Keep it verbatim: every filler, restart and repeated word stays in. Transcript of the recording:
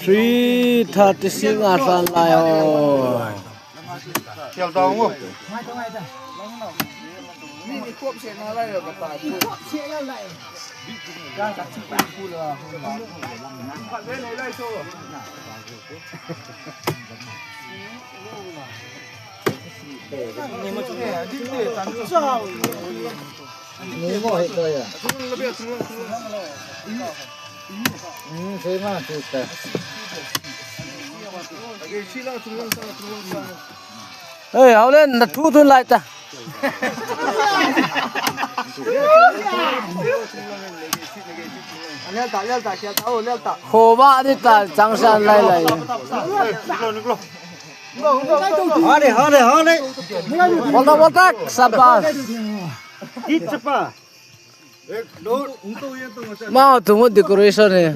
Three thirty six a lhan lai ho. Ei, Haulen, na thu thun lai ta. Khoba ni ta, changsan lai lai. Hale, hale, hale. Bolta, bolta, sabas. Hit chapa. Mau tu mo decoration he.